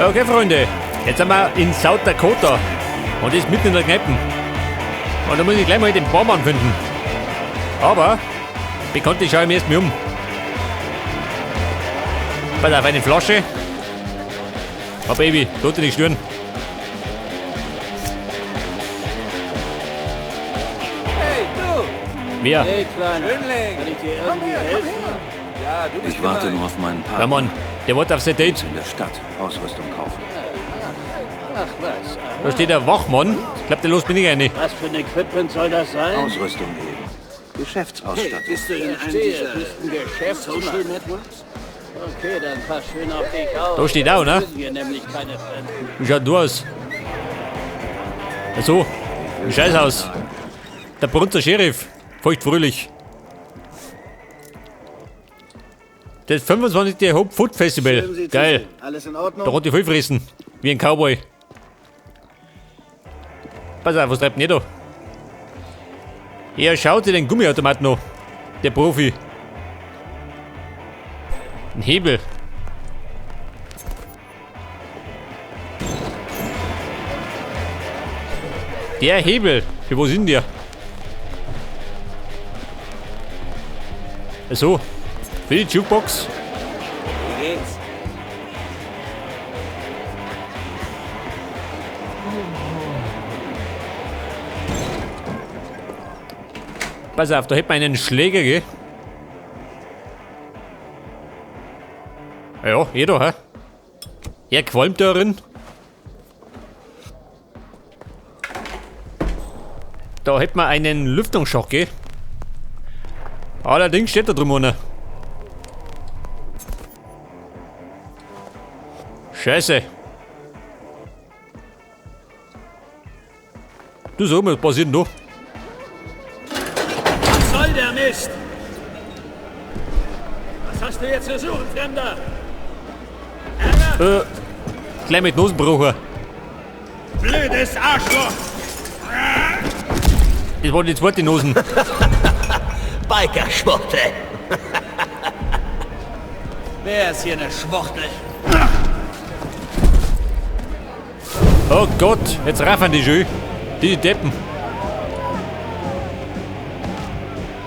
Ja, okay, Freunde. Jetzt sind wir in South Dakota. Und das mitten in der Kneipe. Und da muss ich gleich mal den Barmann finden. Aber, bekanntlich schaue ich mir erst mal um. Pass auf, eine Flasche. Oh Baby, lass dich nicht stören. Hey, du! Wer? Hey, Kleiner. Schönling. Kann ich dir irgendwie helfen? Ja, du bist Ich warte gemeint. nur auf meinen Ja, Partner. Mann, der wollte auf sein Date. In der Stadt Ausrüstung kaufen. Ach was. Da steht der Wachmann. Ich glaub, der lässt mich nicht rein. Was für ein Equipment soll das sein? Ausrüstung eben. Geschäftsausstattung. Bist du in einem dieser Social Networks? Okay, dann pass schön auf dich auf. Da steht auch, ne? Wir hier nämlich keine Fremden. Wie schaut denn du aus? Ach so, ein Scheißhaus. Der Brunzer Sheriff. Feucht fröhlich. Das 25. Hope Food Festival. Schön, Sie zu Geil. sehen. Alles in Ordnung? Da hat die voll fressen. Wie ein Cowboy. Pass auf, was treibt denn ihr da? Er schaut sich den Gummiautomaten an. Der Profi. Ein Hebel. Der Hebel. Für wo sind der? Ach so. Für die Jukebox. Wie geht's? Pass auf, da hätten wir einen Schläger, gell? Ja, eh da, hä? Er qualmt darin. Da hätten wir einen Lüftungsschacht, gell? Allerdings steht da drüben einer. Scheiße. Du sag mal, was passiert denn da? Was soll der Mist? Was hast du jetzt zu suchen, Fremder? Gleich mit Nosenbrucher. Blödes Arschloch! Das war die zweite Nosen. Biker-Schwuchtel. Wer ist hier eine Schwuchtel? Oh Gott, jetzt raffen die schon. Die Deppen.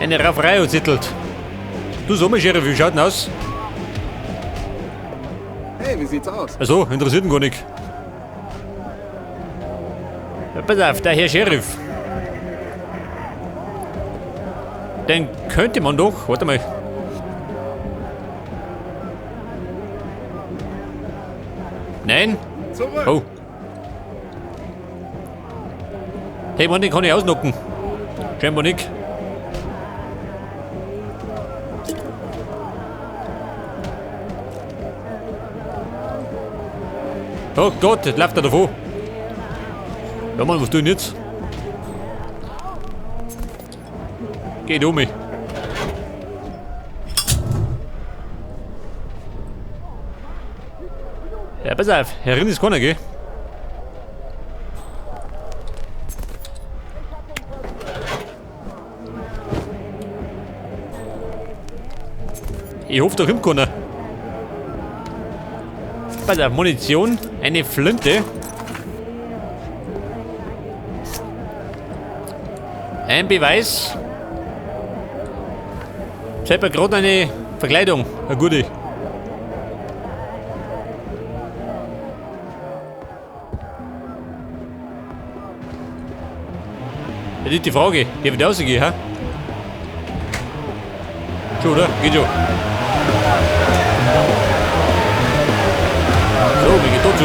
Eine Rafferei hat zittelt. Du sag mal, Sheriff, wie schaut denn aus? Hey, wie sieht's aus? Also, interessiert ihn gar nicht. Ja, pass auf, der Herr Sheriff. Den könnte man doch. Warte mal. Nein? Zurück! Oh. Hey Mann, den kann ich ausnocken. Scheinbar nicht. Oh Gott, jetzt läuft er davon. Ja Mann, was tue ich denn jetzt? Geht um mich. Ja, pass auf, herin ist keiner, gell? Ich hoffe, da kommt keiner. Pass auf, Munition, eine Flinte. Ein Beweis. Zeigt mir gerade eine Verkleidung, eine gute. Das ist die Frage, der wird rausgehen, hä? Schon, oder? Geht schon. So, wie geht da zu?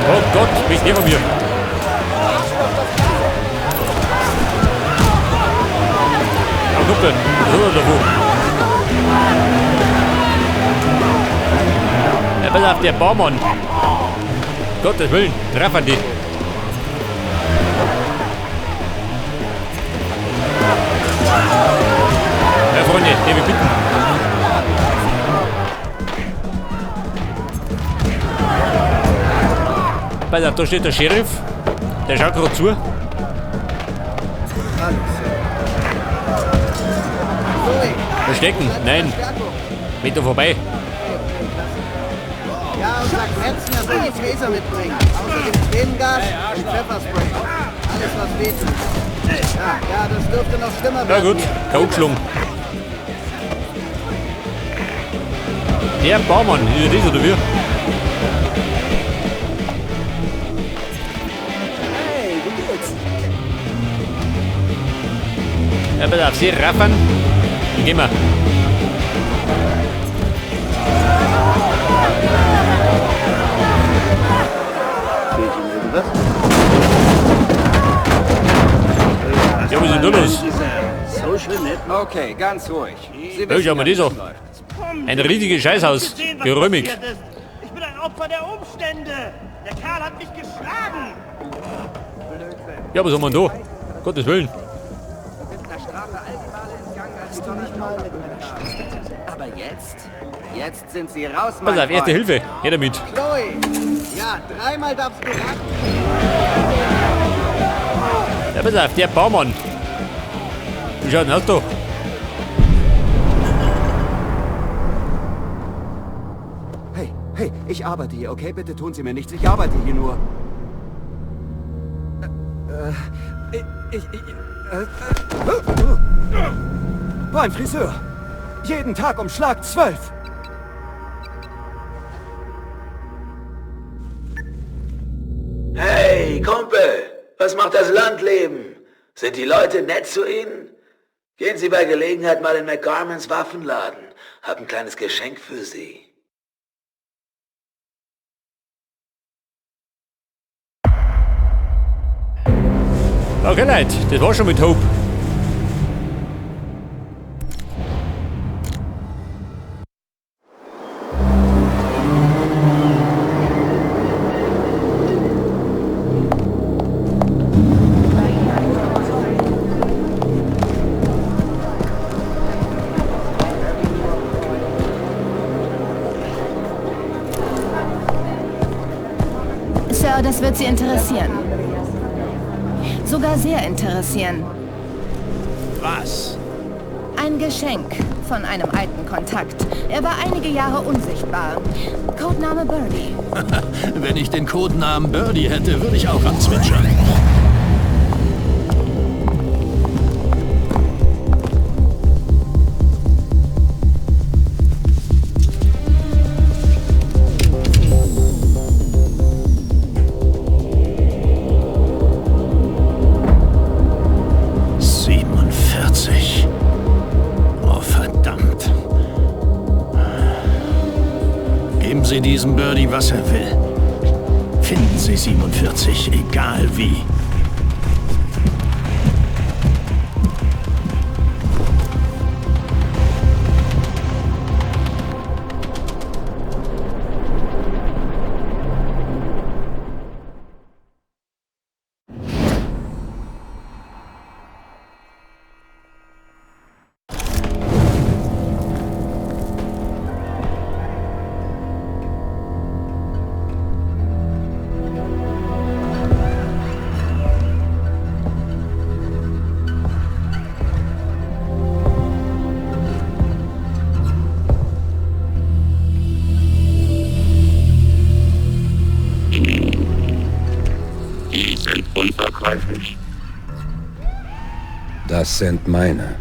Oh Gott, mich der von mir. Oh, guck mal, was ist er davon? Ja, pass auf, der Baumann. Gottes Willen, treffen die. Ja, Freunde, der wir bitten. Pass auf, da steht der Sheriff. Der schaut gerade zu. Verstecken? Nein. Meter vorbei. Ja, und sag Metzen, er soll die Taser mitbringen. Außerdem Tränengas und Pfefferspray. Alles, was wehtut. Ja, ja, das dürfte noch schlimmer Ja werden. gut, K.O. geschlagen. Der Baumann, ist ja das oder wie? Hey, wie geht's? Ja, pass auf, Sie raffern. Dann gehen wir. Fehlt Ihnen irgendwas? Ja, was ist denn da los? Social Network. Okay, ganz ruhig. Sie Ja, wissen schau mal ja, das wie an. es läuft. Ein riesiges Scheißhaus. Gesehen, was Geräumig. passiert ist. Ich bin ein Opfer der Umstände. Der Kerl hat mich geschlagen. Ja, was haben wir denn da? Gottes Willen. Aber jetzt? Jetzt sind Sie raus, mein Pass auf, erste Freund. Hilfe. Her damit. Chloe! Ja, dreimal darfst du raten. Ja, pass auf, der Baumann. Wie schaut denn aus da? Hey, hey, ich arbeite hier, okay? Bitte tun Sie mir nichts. Ich arbeite hier nur. Beim Friseur. Jeden Tag um Schlag 12. Hey, Kumpel, was macht das Landleben? Sind die Leute nett zu Ihnen? Gehen Sie bei Gelegenheit mal in McGarmans Waffenladen. Hab ein kleines Geschenk für Sie. Okay, Leute, das war schon mit Hope. Sir, das wird Sie interessieren. Sogar sehr interessieren. Was? Ein Geschenk von einem alten Kontakt. Er war einige Jahre unsichtbar. Codename Birdie. Wenn ich den Codenamen Birdie hätte, würde ich auch anzwitschern. Oh, verdammt. Geben Sie diesem Birdie, was er will. Finden Sie 47, egal wie. Die sind unverkäuflich. Das sind meine.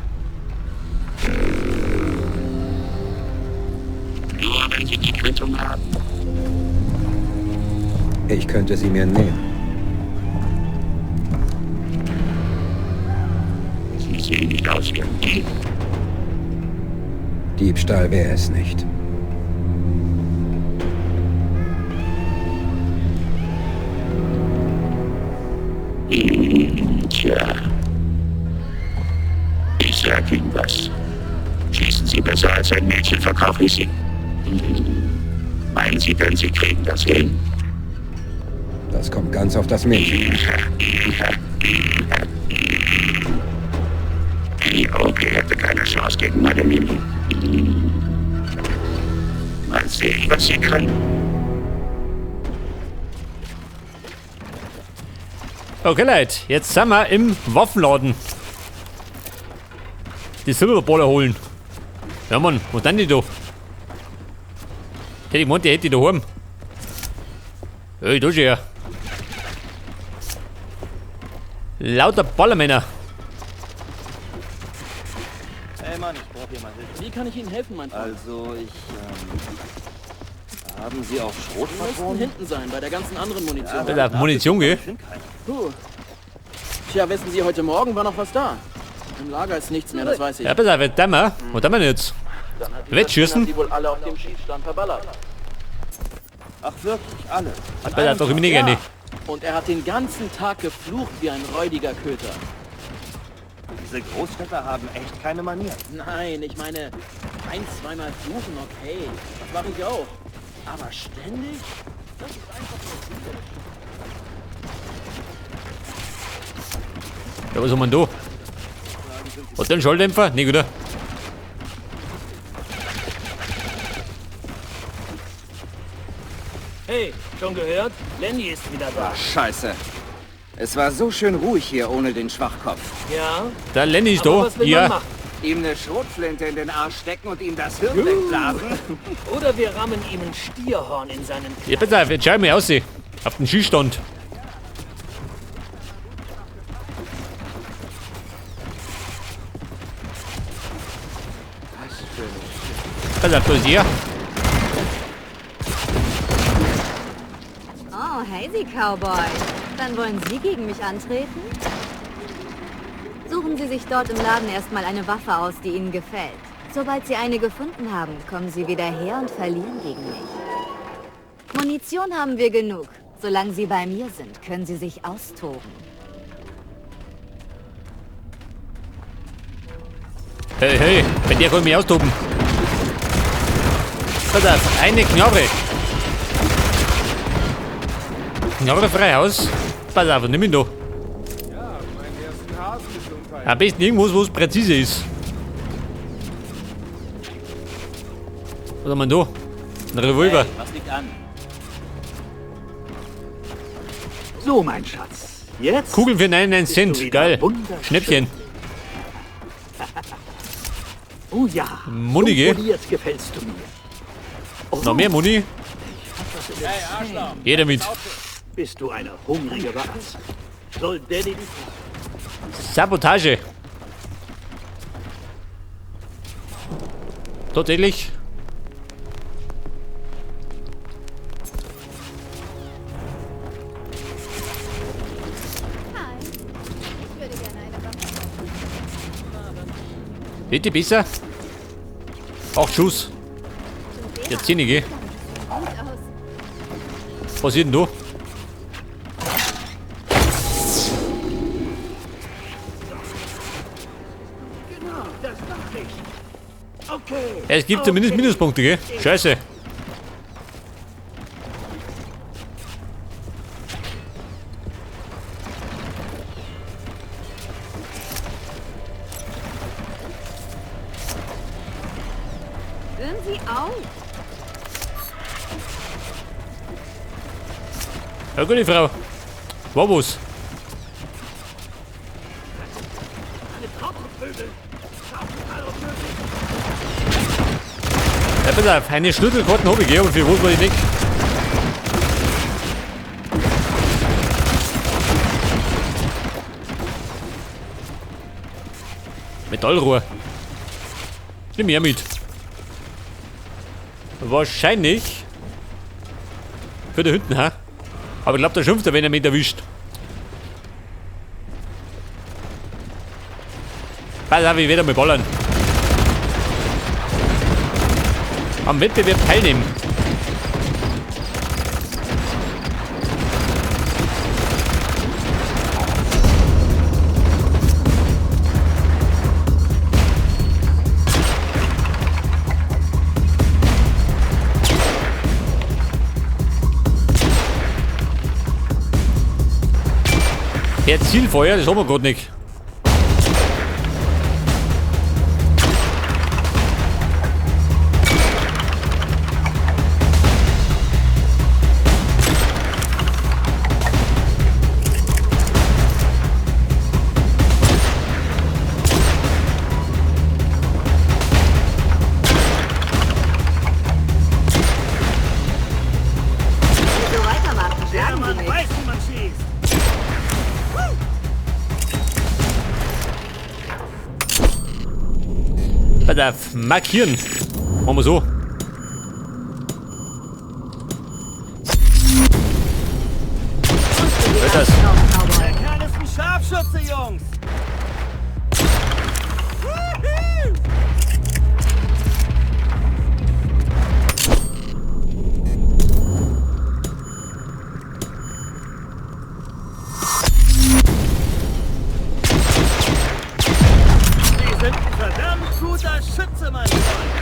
Nur wenn Sie die Quittung haben. Ich könnte sie mir nehmen. Sie sehen nicht aus wie ein Dieb. Diebstahl wäre es nicht. Tja. Ich sag Ihnen was. Schießen Sie besser als ein Mädchen, verkaufe ich Sie. Meinen Sie denn, Sie kriegen das hin? Das kommt ganz auf das Mädchen. Die OP hätte keine Chance gegen meine Mimi. Mal sehen, was Sie können. Okay, Leute, jetzt sind wir im Waffenladen. Die Silberballer holen. Ja, Mann, wo sind die da? Hätte ich gemeint, die hätte ich daheim. Hey, da schon her. Lauter Ballermänner. Hey Mann, ich brauche hier mal Hilfe. Wie kann ich Ihnen helfen, mein Freund? Also, ich, haben Sie auch Die Schrotpatronen? müssten hinten sein, bei der ganzen anderen Munition. Ja, da Munition, gell? Puh. Tja, wissen Sie, heute Morgen war noch was da. Im Lager ist nichts mehr, das weiß ich. Ja, pass auf, jetzt tun wir. Was tun wir denn jetzt? Dann hat dieser Wettschießen? Spinner sie wohl alle auf dem Schießstand verballert. Ach wirklich, alle? Pass auf, doch ich nicht Ja. gerne. Und er hat den ganzen Tag geflucht wie ein räudiger Köter. Diese Großstädter haben echt keine Manieren. Nein, ich meine, ein, zweimal fluchen, okay. Das mache ich auch. Aber ständig? Das ist einfach nur viele. Ja, was haben wir denn da? Hat der einen Schalldämpfer? Nee, oder? Hey, schon gehört? Lenny ist wieder da. Ach, scheiße. Es war so schön ruhig hier ohne den Schwachkopf. Ja? Der Lenny ist Aber da. was will Ja. man machen? Ihm eine Schrotflinte in den Arsch stecken und ihm das Hirn wegblasen. Oder wir rammen ihm ein Stierhorn in seinen... Ja, pass auf, jetzt schau ich mal aus. Auf den Schießstand. Pass auf, da ist er. Oh, hey Sie Cowboy. Dann wollen Sie gegen mich antreten? Suchen Sie sich dort im Laden erstmal eine Waffe aus, die Ihnen gefällt. Sobald Sie eine gefunden haben, kommen Sie wieder her und verlieren gegen mich. Munition haben wir genug. Solange Sie bei mir sind, können Sie sich austoben. Hey, hey, bei der kann ich mich austoben. Pass auf, eine Knarre. Knarre frei Haus. Pass auf, nimm ihn da. Am besten irgendwas, wo es präzise ist. Was haben wir denn da? Ein Revolver. Hey, was liegt an? So, mein Schatz. Jetzt? Kugeln für 99 bist du Cent. wieder Geil. wunderschön. Schnäppchen. Oh ja. Muni, so gell? poliert gefällst du mir. Oh, Noch mehr Muni? Ich hab was in den Zähnen. Jeder mit. Bist du eine hungrige Warze? Soll Daddy dich... Sabotage. Tatsächlich. Hi. Ich würde gerne eine Waffe. Bitte besser. 8 Schuss. Ja, 10, gell? Gut aus. Was ist denn da? Genau, das mach ich. Okay. Ja, es gibt zumindest Minuspunkte, gell? Scheiße. Hören Sie auf! Ja, gute Frau. War was? Ja, pass auf, eine Schlüsselkarten habe ich, gell, aber für was war ich nicht? Metallrohr. Nimm her mit. Wahrscheinlich. Für die hinten, ha? Aber ich glaube, der schimpft er, wenn er mich erwischt. Pass auf, ich werde mal ballern. Am Wettbewerb teilnehmen. Der Zielfeuer, das haben wir gerade nicht. Wenn Sie so weitermachen, Pass auf, markieren. Machen wir so. Hört das? Der Kerl ist ein Scharfschütze, Jungs! Sie sind ein verdammt guter Schütze, mein Freund!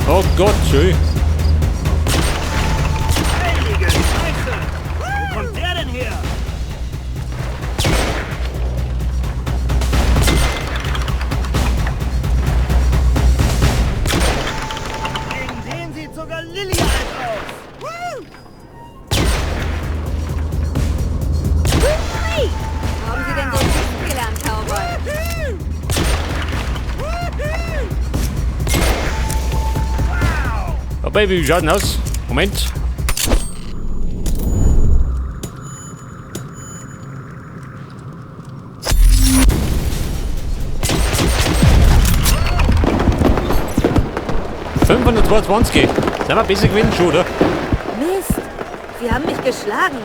Oh Gott, schön. Heilige Scheiße! Wo kommt der denn her? Gegen den sieht sogar Lilly alt aus! Wo haben Sie denn so schießen gelernt, Cowboy? Oh Baby, wie schaut denn aus? Moment. ...522. Sind wir besser gewesen schon, oder? Mist! Sie haben mich geschlagen.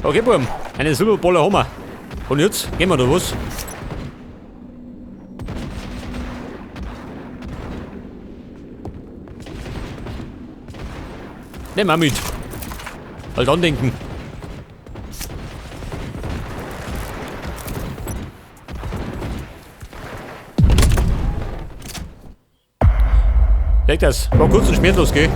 Okay, Buben, eine Silberbolle haben wir. Und jetzt gehen wir da was? Nehmen wir mit. Halt andenken. Leg das. War kurz und schmerzlos, gell?